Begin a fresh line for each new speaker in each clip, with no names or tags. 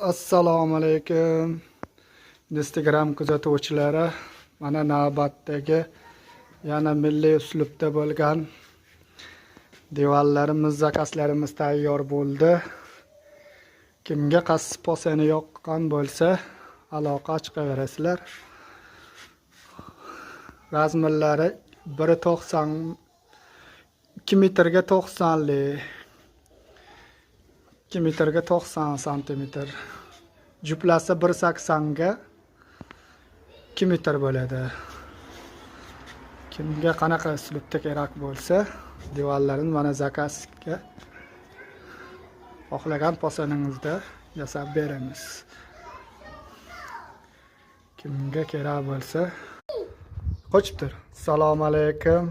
Assalomu alaykum Instagram kuzatuvchilari. Mana navbatdagi yana milliy uslubda bo'lgan divanlarimiz, zakazlarimiz tayyor bo'ldi. Kimga qaysi posani yoqqan bo'lsa, aloqa chiqaverasizlar. Razmerlari 1.90, 2 metrga 90 li, 2 metrga 90 santimetr. Juplasi 1.80 ga 2 metr bo'ladi. Kimga qanaqa uslubda kerak bo'lsa, divanlarni mana zakazga xohlagan posaningizda yasab beramiz. Kimga kerak bo'lsa, qochibdir. Assalomu alaykum.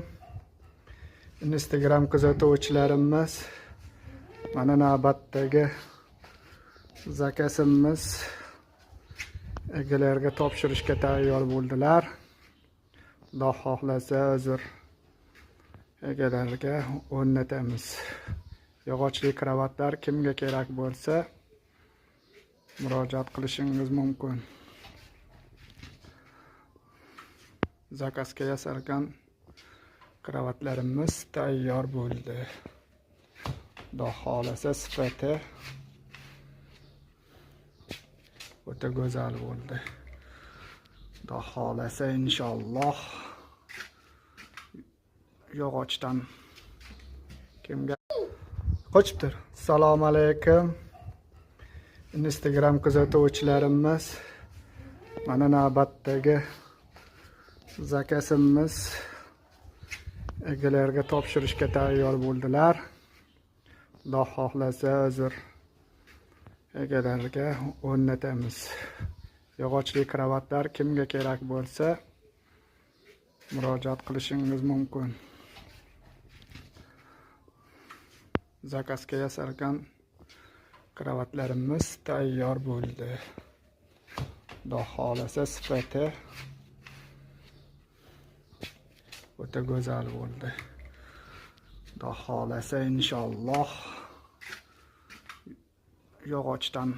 Instagram kuzatuvchilarimiz. Mana navbatdagi zakazimiz egalariga topshirishga tayyor bo'ldilar. Xudo xohlasa, hozir egalariga o'rnatamiz. Yog'ochli kravatlar kimga kerak bo'lsa, murojaat qilishingiz mumkin. Zakazga yasalgan kravatlarimiz tayyor bo'ldi. Xudo xohlasa, sifati o'ta go'zal bo'ldi. Xudo xohlasa, inshaalloh yog'ochdan kimga qochibdir. Assalomu alaykum. Instagram kuzatuvchilarimiz. Mana navbatdagi zakazimiz egalariga topshirishga tayyor bo'ldilar. Xudo xohlasa, hozir egalariga o'rnatamiz. Yog'ochli kravatlar kimga kerak bo'lsa, murojaat qilishingiz mumkin. Zakazga yasalgan kravatlarimiz tayyor bo'ldi. Xudo xohlasa, sifati o'ta go'zal bo'ldi. Xudo xohlasa, inshaalloh yog'ochdan